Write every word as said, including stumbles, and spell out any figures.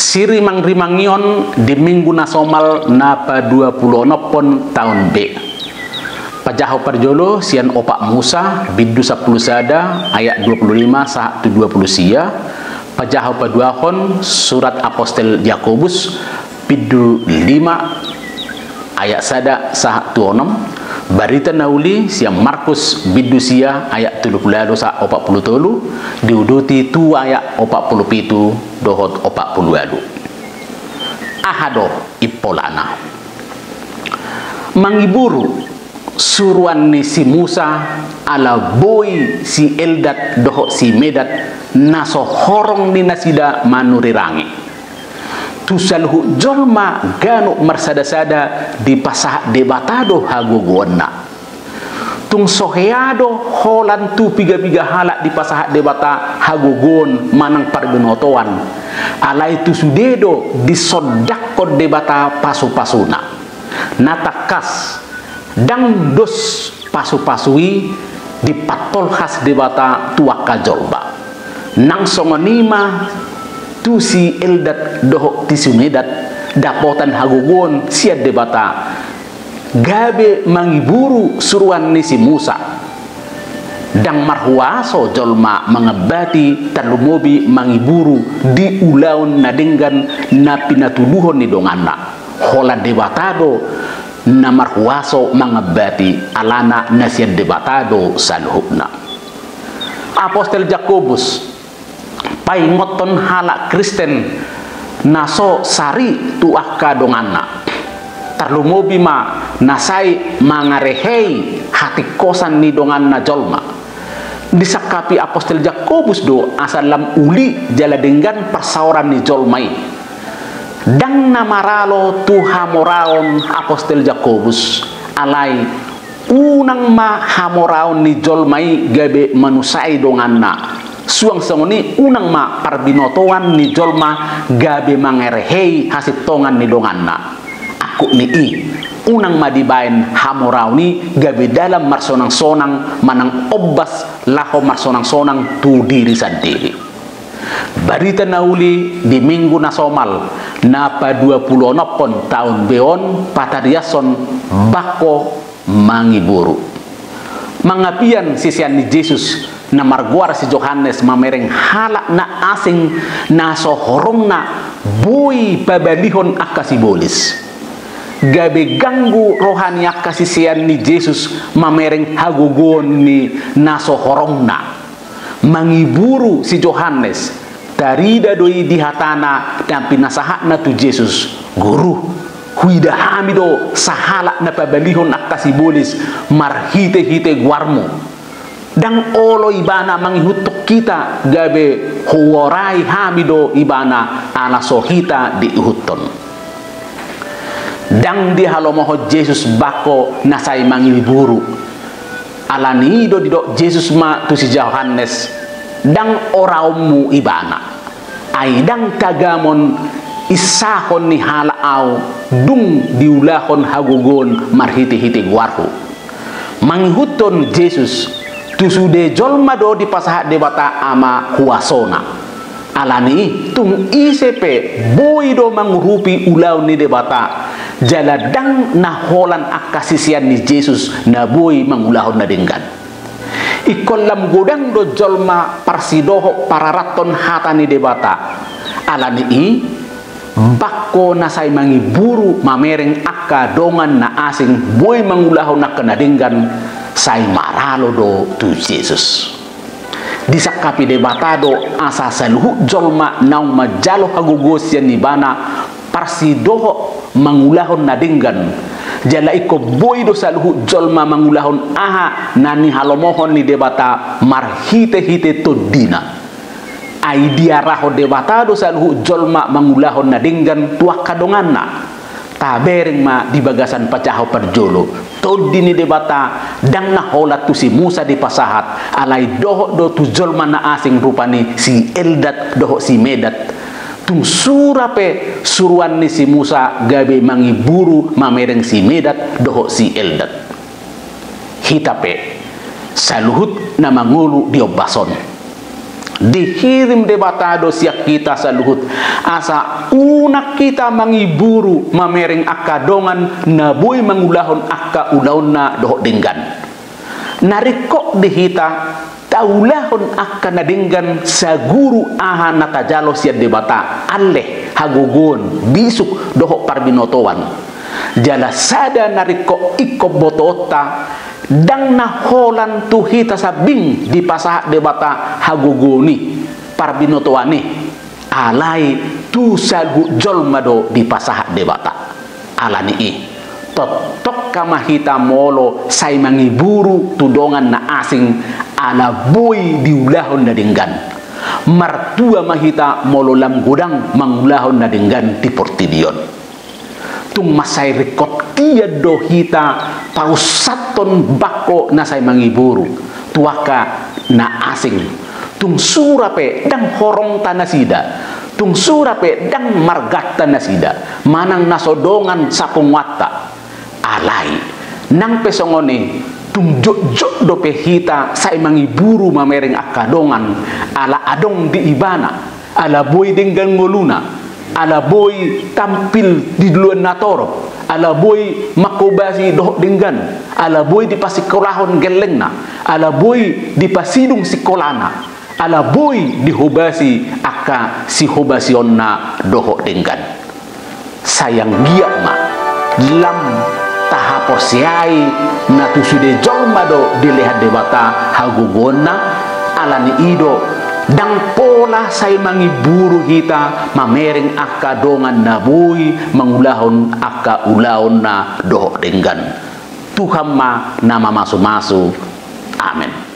Sirimangrimangion di minggu na somal na paduapuluonomhon taon B. Pajaha parjolo sian Opat Musa, bindu sampulu sada, ayat dua puluh lima sahat tu dua puluh sia. Pajaha paduahon surat Apostel Jakobus, bindu lima, ayat sada sahat tu onom. Barita na uli sian Markus, bindu sia, ayat tolu puluh ualu sahat opat puluh tolu, diuduti tu ayat opat puluh pitu dohot opat puluh ualu. Aha do impolana? Mangiburu suruan ni si Musa, ala boi si Eldad dohot si Medad na so horong ni nasida manurirangi. Tu saluhut jolma ganup marsadasada dipasahat Debata do hagogoonna. Tung so hea do holan tu pigapiga halak dipasahat Debata hagogoon manang parbinotoan, alai tu sude do disondanghon Debata pasupasuna. Na tangkas, ndang dos pasupasu i dipatolhas Debata tu angka jolma. Nang songon i ma tu si Eldad dohot tu si Medad, dapotan hagogoon sian Debata gabe mangiburu suruan ni si Musa. Ndang marhuaso jolma mangambati, tarlumobi mangiburu di ulaon na denggan na pinatuduhon ni donganna. Holan Debata do na marhuaso mangambati, alana na sian Debata do saluhutna. Apostel Jakobus paingothon halak Kristen na so sari tu angka donganna. Tarlumobi ma na sai mangarehei hatingkosan ni donganna jolma. Disangkapi Apostel Jakobus do asa lam uli jala denggan parsaoran ni jolma i. Ndang na maralo tu hamoraon Apostel Jakobus, alai unang ma hamoraon ni jolma i gabe manusai donganna. Suang songon i unang ma parbinotoan ni jolma gabe mangarehei hasintongan ni donganna. Angkup ni i, unang ma dibaen hamoraon i gabe dalan marsonangsonang manang ombas laho marsonangsonang tu diri sandiri. Barita na uli di minggu na somal na paduapuluonomhon taon B on patariashon bangko mangiburu. Mangapian sisean ni Jesus na margoar si Johannes mamereng halak na asing na so horongna boi pabalihon angka sibolis. Gabe ganggu roha ni angka sisean ni Jesus mamereng hagogoon ni na so horongna. Mangiburu si Johannes, tarida do i di hatana na pinasahatna tu Jesus, Guru, huida hami do sahalak na pabalihon angka sibolis marhitehite goarmu. Ndang olo ibana mangihuthon hita gabe huorai hami do ibana ala so hita diihuthon. Ndang dihalomohon Jesus bangko na sai mangiburu. Alani i do didok Jesus ma tu si Johannes, ndang oraonmu ibana. Ai ndang tagamon insahon ni halak ahu dung diulahon hagogoon marhitehite goarhu. Mangihuthon Jesus, tu sude jolma do dipasahat Debata Ama huasona. Alani i, tung ise pe boi do mangurupi ulaon ni Debata, jala ndang na holan angka sisean ni Jesus na boi mangulahon na denggan. Ingkon lam godang do jolma parsidohot pararathon hata ni Debata. Alani i, bangko na sai mangiburu mamereng angka dongan na asing boi mangulahon angka na denggan, sai maralo do tu Jesus. Disangkapi Debata do asa saluhut jolma naung manjalo hagogoon sian ibana parsidohot mangulahon na denggan. Jala ingkon boi do saluhut jolma mangulahon aha na nihalomohon ni Debata marhitehite tondina. Ai diarahon Debata do saluhut jolma mangulahon na denggan tu angka donganna. Tabereng ma di bagasan pajaha parjolo, Tondi ni Debata ndang na holan tu si Musa dipasahat, alai dohot do tu jolma na asing, rupani si Eldad dohot si Medad. Tung sura pe suruan ni si Musa gabe mangiburu mamereng si Medad dohot si Eldad. Hita pe saluhut na mangolu di ombas on, Dihirim Debata do sian hita saluhut, asa unang hita mangiburu mamereng angka dongan na boi mangulahon angka ulaonna dohot denggan. Na ringkot di hita taulahon angka na denggan saguru aha na tajalo sian Debata, ale, hagogoon, bisuk dohot parbinotoan. Jala sada na ringkot ingkon botoonta, ndang na holan tu hita sambing dipasahat Debata hagogoon i, parbinotoan i, alai tu saluhut jolma do dipasahat Debata. Ala ni i, tongtong ma hita molo sai mangiburu tu dongan na asing ala boi diulahon na denggan. Martua ma hita molo lam godang mangulahon na denggan di portibi on. Tung mansai ringkot hian do hita paussathon bangko na sai mangiburu tu angka na asing. Tung sura pe ndang horongta nasida, tung sura pe ndang marganta nasida, manang na so dongan sapunguanta. Alai, nang pe songon i, tung jotjot dope hita sai mangiburu mamereng angka dongan, ala adong di ibana, ala boi denggan ngoluna, ala boi tampil di duluan na torop, ala boi manghobasi dohot denggan, ala boi dipasikolahon gellengna, ala boi dipasidung sikolana, ala boi dihobasi angka sihobasionna dohot denggan. Sai anggiat ma lam tahaporseai na tu sude jolma do dilehan Debata hagogoonna. Ala ni i do, ndang pola sai mangiburu hita mamereng angka dongan na boi mangulahon angka ulaonna dohot denggan. Tuhan ma na mamasumasu. Amen.